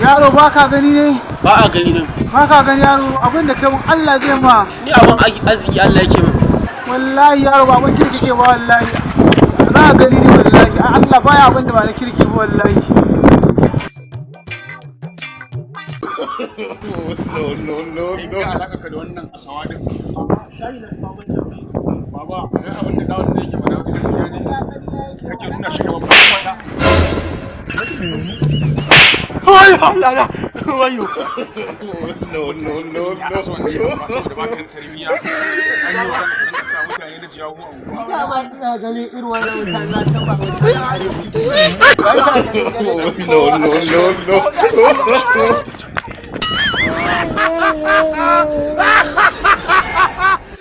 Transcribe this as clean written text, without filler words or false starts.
Yaro, ba ka gani ne? Ba a gani nan. Ba ka gani, yaro? Abin da kai mun, Allah zai ma. Ni abin arziki Allah yake min. Wallahi yaro, ba abin kirki ke ba. Wallahi za ka gani ne. Wallahi Allah baya abin da ba na kirki ba, wallahi. No. Me alaka ka da wannan asawa din? Baba, dan abin da dawon da yake faɗa wani gaskiya ne. Kake nuna shi gaban wata. Wayo Allah na, wayo. No, no, no, no. Saboda baka da tarbiyya. An yi wa ranka sa mutane da jiyawu a unguwa. Dama ina ganin irin wannan mutane, na san ba mutane arziki. No, no, no, no.